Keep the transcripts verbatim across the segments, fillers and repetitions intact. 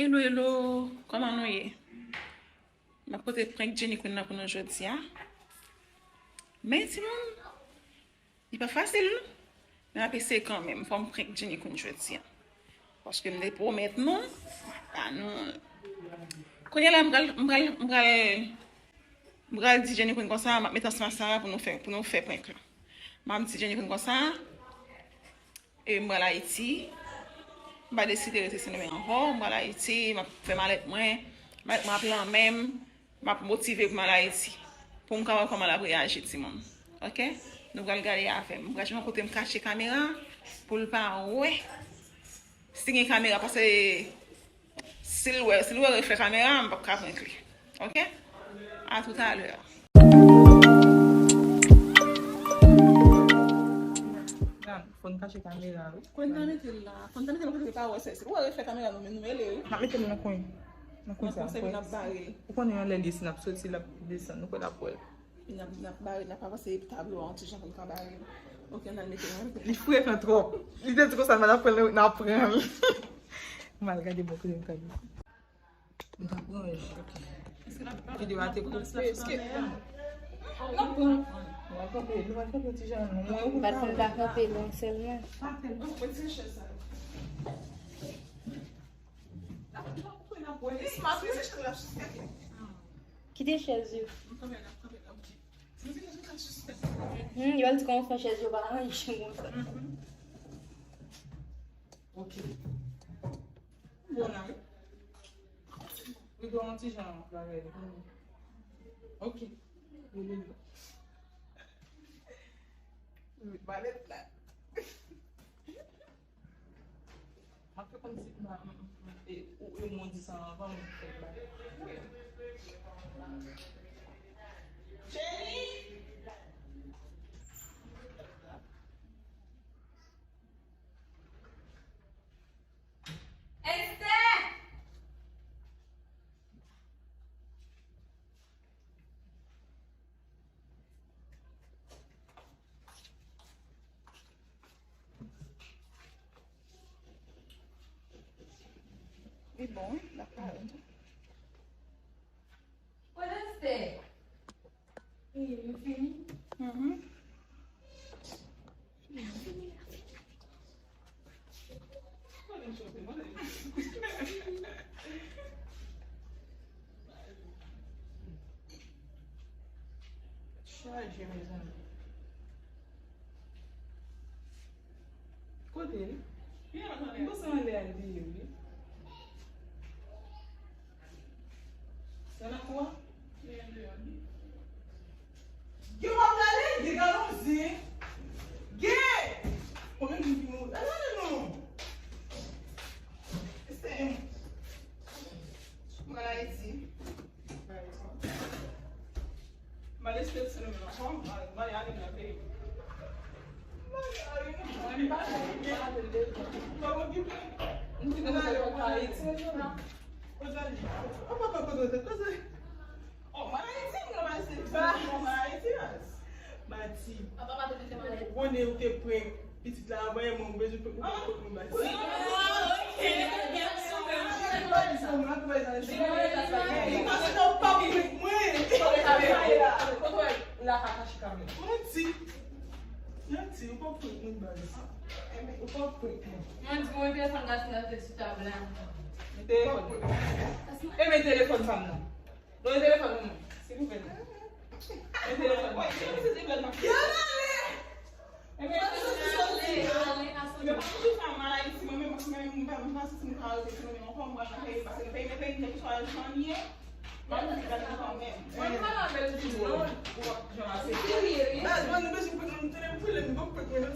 Hello, hello, kòman nou ye? M ap pote prank Jenny Queen nan pou nou jodi a. Men timoun, li pa fasil non. Men m ap eseye kanmenm. Fò m prank Jenny Queen jodi a. Paske m te pwomèt nou, m ap ba nou. Kounye a la, m pral, m pral, m pral, m pral di Jenny Queen konsa, m ap met ansanm ak Sarah pou nou fè, pou nou fè prank la. M ap di Jenny Queen konsa, e m pral Ayiti. M pa deside rete Sendomeng ankò. M pral Ayiti, m ap fè malèt mwen. Malèt mwen ap lan men m. M ap motive pou m al Ayiti. Pou m ka wè kòman l ap reyaji, timoun. Oke? Nou pral gade avè m. M pral jwenn yon kote m kache kamera pou l pa wè si gen kamera. Paske si l wè, si l wè reflè kamera, m p ap ka prank li. Oke? A toutalè. Fò n kache kamera, wi. Fò n ta mete l la. Fò n ta mete l kote l pa wè sèl. Si l wè reflè kamera, nou, nou mele, wi. N ap mete l nan kwen. Nan kwen sa. Nan kwen sa, epi n ap bare l. Ou konnen anlè l ye, si n ap soti, l ap desann. Nou kwè l ap wè l. N ap, n ap bare l, n ap avanse tablo a yon ti jan pou n ka bare l. Oke, n al mete l, n al mete l. Li frekan twòp. Li te di konsa, n ap pran l, n ap pran l. M al gade bò kote m ka mete. M ta pran, ok. Videyo a te koupe. Èske n ap pran? Nou pral kanpe, nou pral kanpe ti jan nou. Mwen, ou pa t konn pa kanpe non sèlman. Kite chèz yo. Hmm, yo al di kòman fè chèz yo pa ranje konsa. Ok. Bon, la, wi. Rido yon ti jan bagay li. Ok. Wi, wi, wi. Wi, malèt la. M ap fè kòmsi m pa, m, m, e, ou, e mwen di sa anvan, m fè bagay. Cheri! Esther! Li bon, wi, l ap pare. Wè, Esther. Wi, nou fini? Mhm. Chaje, mezanmi. Kote l? M panse anlè a l te ye, wi. Sa nan kou a? Gen w ap gade, gen galon zen. Gen! Konbyen moun ki mouri? Al gade non. Esther, mwen al Ayiti. M al Esther, se nou menm ankò, m al, m al ale nan peyi m. M al ale nan peyi m. M pa konn ki peyi. M kite nan peyi m. Kote l ye? Apa pa kote l ye? Kote? Oh, m al Ayiti, m al Ayiti, m al Ayiti. Mati. Ou konnen ou te prank pitit la avan, e mwen, ou bezwen prank mwen, prank mwen, Mati. Li panse nan ou pa prank mwen. Manti. Manti, ou pa prank mwen, baz. Ou pa prank mwen. Mwen di mwen telefòn gason nan te sou tab la. Telefòn. E men telefòn fanm nan. Donn telefòn mwen, silvouplè. Men telefòn mwen. Yo, ale! Men telefòn mwen, ale, ale, ale. Yo pa toujou fè mal a Ayiti, mwen menm, mwen menm, mwen pa, mwen pa santi mwen ka rete, mwen menm ankò, mwen pral nan peyi m, paske nan peyi, nan peyi m, kèlkeswa jan l ye, mwen toujou gade kanmenm. Mwen pa nan bèl di non. Baz, mwen, nou bezwen pran, nou tande m pile, nou pran, pran, pran, pran,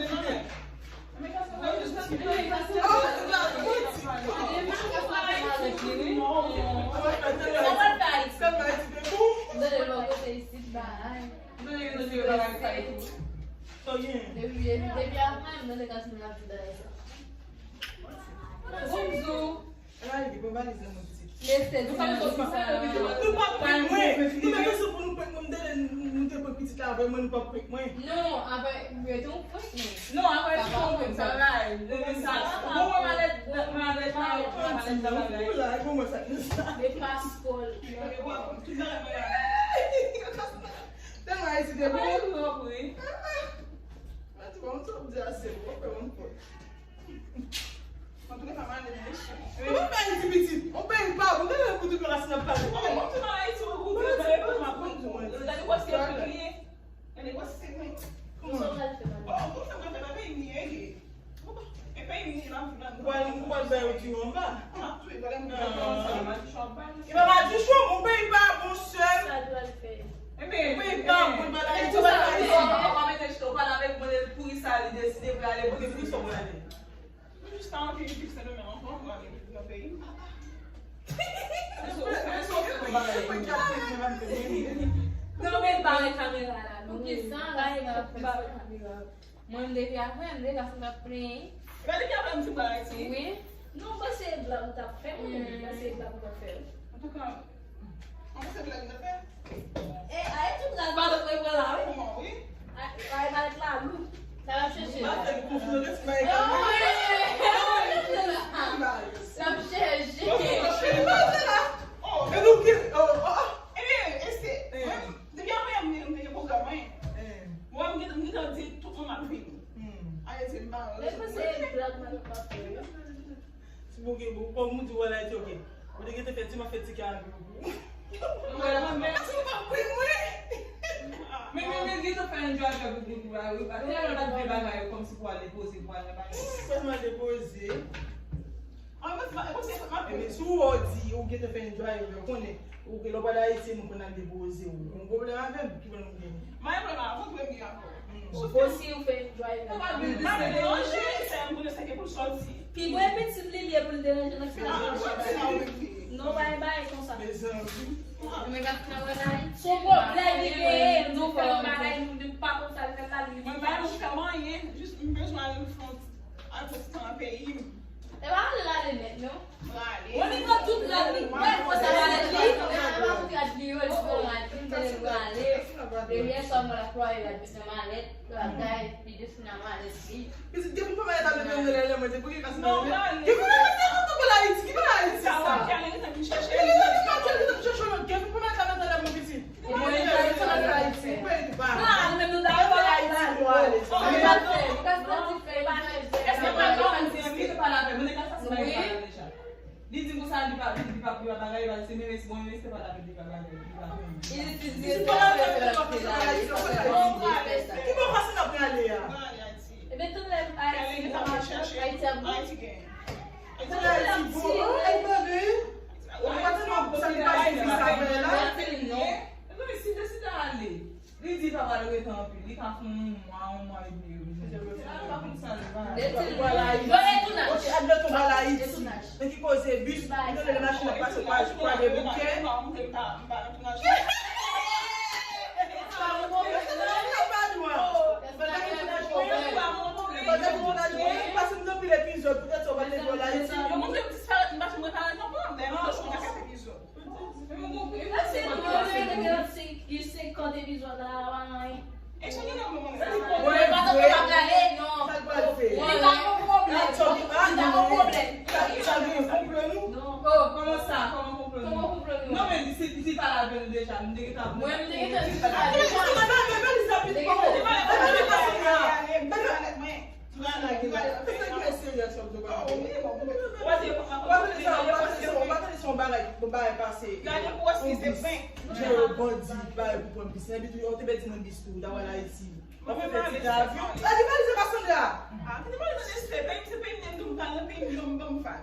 pran, pran. Depi apre, m tande Kasmina ap di bagay sa. Bonjou. Leste di nou sa. Nou pa prank mwen. Nou mete sou pou nou prank mwen, m tande nou te prank pitit la avè mwen, nou pa prank mwen. Non, avè, mete yon prank mwen. Non, avè, se pa prank, sa va. Bon, mwen malèt, malèt la. Nan ou la, e pou mwen sa nou sa. De paspò l. Tèlman Ayiti te bon. Mwen tou, mwen tou di ase, mwen fè yon fòt. Antouka, pa mal de mesye. Mwen pa Ayiti pitit. On peyi pa bon, gade kote plas n ap pale. Mwen tou nan Ayiti, mwen tou nan Ayiti, mwen tou. Gade wè se pou li ye. Gade wè se mwen. Kòman? Bon, bon, fè mwen fè pa peyi m ye. Ou pral, ou pral bay yo tiyo anba. M ap touye, gade m. Li pa madichon, mon peyi pa bon, sè. Sa l pral fè. Mon peyi pa bon, li pa la. Ou pa mete chita, ou pale avèk mwen, poukisa li deside prale, poukisa ou prale. Mwen jis ta antre epi Sendomeng ankò, mwen ale nan peyi m. Non, men bare kamera la, non. Poukisa? Bare kamera. Mwen, m depi apre, m deja fin ap plenyen. Gade ki apre m fin ba Ayiti. Wi. Non, m panse blag ou t ap fè, wi. M panse blag ou t ap fè, wi. Antouka, mwen panse blag ou t ap fè. E, Ayiti pral malèt mwen pran la, wi. Kòman, wi? Ay, malèt la lou. Sa l ap chèche. Sa l ap chèche. Ebyen, este, mwen, depi apre yè m te gen pwogram mwen. Mwen, m gentan, m gentan di tout moun m ap vini. Ayiti, m pa. Lè panse blag mwen pa fè. Si bon gen bon, kòm ou di w al Ayiti, ok. Ou te gentan fè ti m ap fè ti kado pou ou. Mwen, mwen, mwen. Men, men, men, gentan fè yon jwa jwa pou, pou, pou, pou, pa, se yon lòt de bagay, kòmsi pou al depoze, pou al nan bagay. Fè m al depoze. Ebyen, si w wè w di, ou gentan fè yon jwa, ou konnen, ou gen lè w pral Ayiti, moun konn al depoze w. Ou gen pwoblèm avè m, ki pwoblèm ou gen? Mwen gen pwoblèm avè w, premye ankò. Osi, ou fè yon jwa, ou pa vin deranje, se yon moun sa gen pou l sòti. Pi bon, e pitit li, li ye pou l deranje nan fè. Non, pa e bagay konsa. Mezanmi. Se yon pwoblèm li genyen, nou fè yon bagay, nou pa konn sa l fè la, li. Mwen pa yon fè anyen, jis m bezwen al fè yon ti, al fè yon ti tan nan peyi m. E pa ale, l ale nèt, non. Mwen li pran tout rad li, mwen pran sa malèt li, mwen pran tout rad li yo, li pran rad li, m tande l prale. Depi yè swa mwen la plwaye rad li nan malèt, bagay, pi desann nan malèt li. Pitit, depi mwen pa malèt avè mwen lè lè mwen te pou ki kase malèt. Ki malèt sa kontan pou Ayiti, ki malèt Ayiti sa? Ki malèt sa ki chèche? Ki malèt sa ki chèche non, depi mwen pa malèt avè mwen pitit. Li di konsa, li pa, li pa bagay, se menm si bon, se pa bagay, li pa. Li di, li di, Ki bò pase n ap prale a? Ebyen, tout lè Ayiti, Ayiti ap bon. Ayiti bon. Ou pa tande sa li pase ki sa fè la? Non, si deside ale. Li di pa pral rete anpil, li ka fè yon mwa, yon mwa edmi. Se la li pa konn sa li va. Yo retounaj. Ok, admeton, ba l Ayiti. Nan ki koze bis, nou tande lè machin ap pase, pa, pa de bouke. Pase m nan pil epizòd, poutèt sa w pa te vle al Ayiti. Yo montre m disparèt, m pa janm reparèt ankò. Dèyè, m pa fè kat epizòd. Mwen pa t ap gade, non. Li pa yon pwoblèm. Li pa yon pwoblèm. Sa gen konplo nou? Non. Oh, kòman sa? Kòman konplo nou? Kòman konplo nou? Non, men si, si pale avè nou deja, nou te gentan. Mwen, m te gentan di sa deja. M te gentan di sa deja. Gade pou wè si se ven. Yo, bandi, bay pou pran bis. Epi tou, yo te pèdi nan bis tou, ta wè l Ayiti. W ap fè ti avyon. Gade valiz e pa Sandra. Ah, kite pale nan respè. Peyi m se peyi m, m tou m pral nan peyi m, m ban m fag.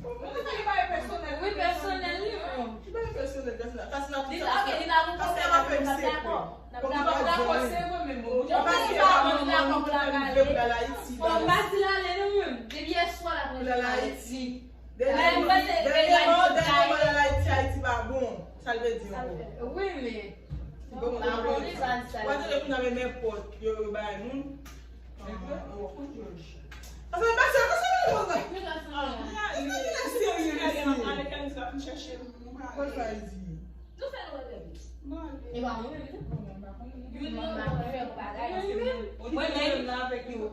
Mwen te pale bagay pèsonèl. Wi, pèsonèl, li menm. Ki bagay pèsonèl, pèsonèl? Li la, ok, li la pou pase la, m ap dakò. N ap dakò, dakò, se vre menm. Ou pa di la, non, non, non, non, non, non, non, non, non, Ayiti, fò m pa di l ale, non, menm. Depi yè swa, l ap rete Ayiti. Dènyèman, dènyèman, dènyèman, l al Ayiti, Ayiti pa bon. Sa l vle di ankò? Wi, men. Bon, pa konnen sa, sa. Ou pa tande kounye a men nenpòt, yo, yo bay moun. Paske m pa sè, paske m pa sè. Mwen pa sè. Nou fè nou wè bèbis. E pa mwen menm, non. Youn nan nou fè yon bagay. Mwen menm la avèk yo.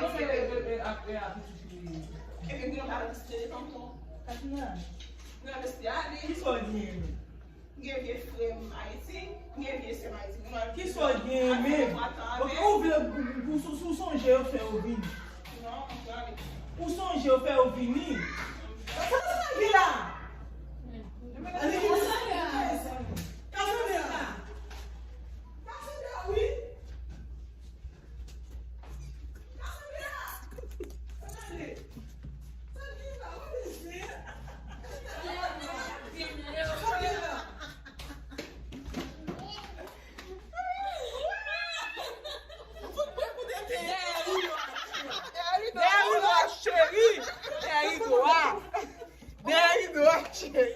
Ayisyen. Kevin, nou pa rete tonton. Katina. Nou rete ale. Ki sa w di? M gen vye frè m Ayiti, m gen vye sè m Ayiti. Ki sa w gen menm? Ok, ou vle, ou, ou, ou sonje yo fè yo vini? Non, m prale. Ou sonje yo fè yo vini? Sa sa ki la? Kassandra! Kassandra, wi! Dèyè rido a, cheri! Dèyè rido a! Dèyè rido a, cheri!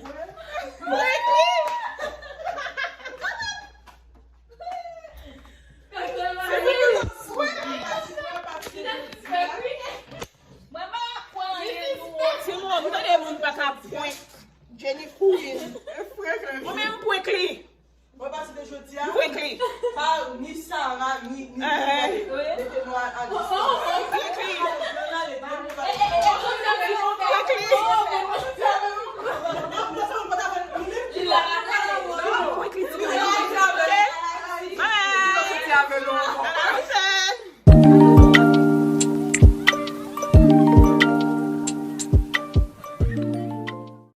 Timoun, m tande moun pa ka prank Jenny Queen. Ou menm prank li. Mwen pati de jodi a. M prank li. Pa ni Sarah, ni, ni, ni mete nou a, a distans.